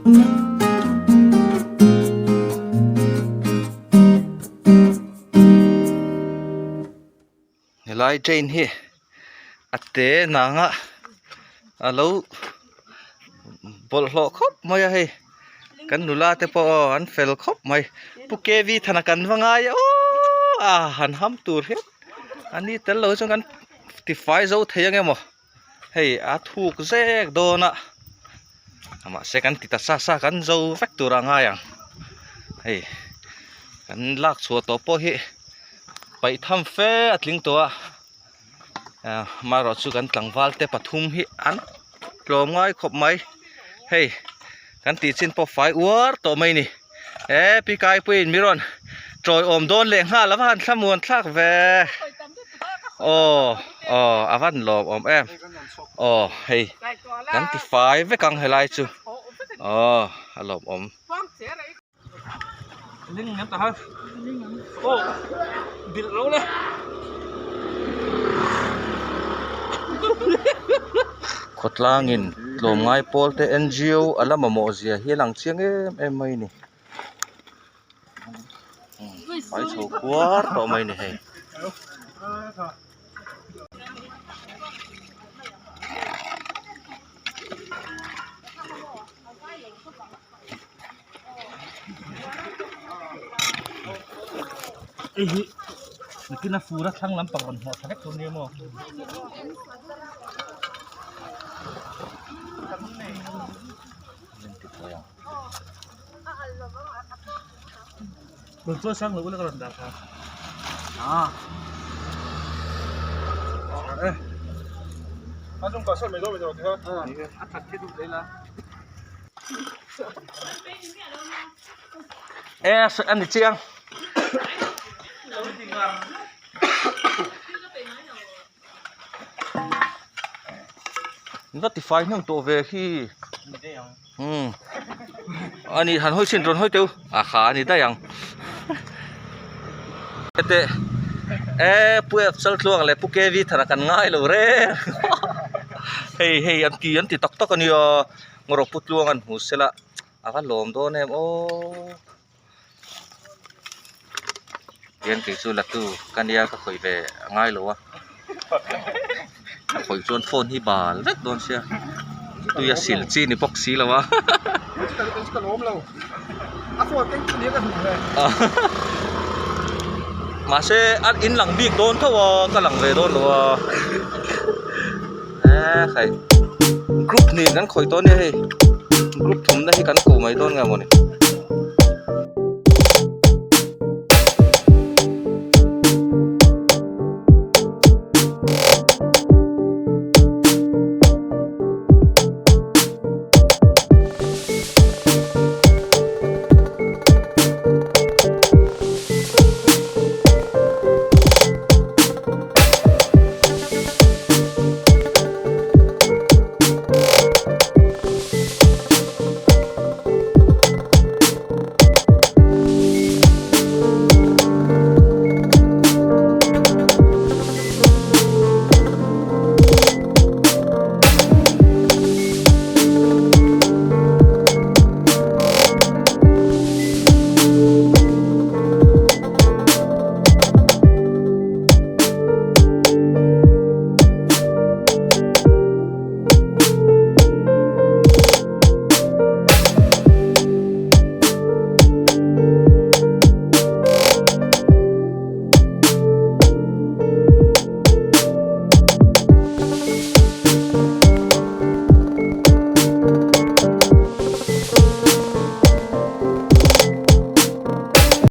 Helai train hi a te nang a a lo bawlhhlawh khawp mai a hei kan nula te pawh aw an fel khawp mai pu K V thana kan va ngai a aww a han ham tur hian a ni tel lo chuan kan tifai zo thei ang emaw hei a thuk zek dawn a mahse kan ti ta sa sa kan zo vek tur a ngai ang hei kan lak chhuah tawh pawh hi paih tham fe a tling tawh a amaherawh chu kan tlangval te pathum hi an tlawm ngai khawp mai hei kan tih chin pawh fai uar tawh mai a ni e pi kaipuiin mi rawn tawiawm dawn leh nghal a va han thlamuan thlak ve aw aw a van lawm awm em aw hei kan ti fai vek ang helai chu aw a lawm awm. Khawtlangin tlawmngai pawl te ngo a la mamawh zia hi a lang chiang em em mai a ni. Hmai chho kuar tawh mai a ni hei. Hei hi nakin a fur a thlang lampang rawn hmuh tha vek tur nia maw. Rawn chawi sang lo ula ka rawn dah kha. A that khi duh leh la. E a ni chiang. Va tifai hnem tawh ve khi. Umm ani han hawi chhin rawn hawi teuh a kha ani daih ang teh e pu ep chal tluang leh pu K V thar a kan ngai lo reng hei hei an ti an ti tak tak ania ngawrawk pu tluang an hmu sela a va lawm dawn em aw. Hian kei chu latu ka nia ka khawih ve a ngai lo a ka khawih chuan phone hi bal vek dawn sia tui a sil chi ni bawk si lo a mahse a in lang bik dawn tho a ka lang ve dawn lo a e khai group nen kan khawih tawh ania hei group thumna hi kan ko mai dawn nge mawni.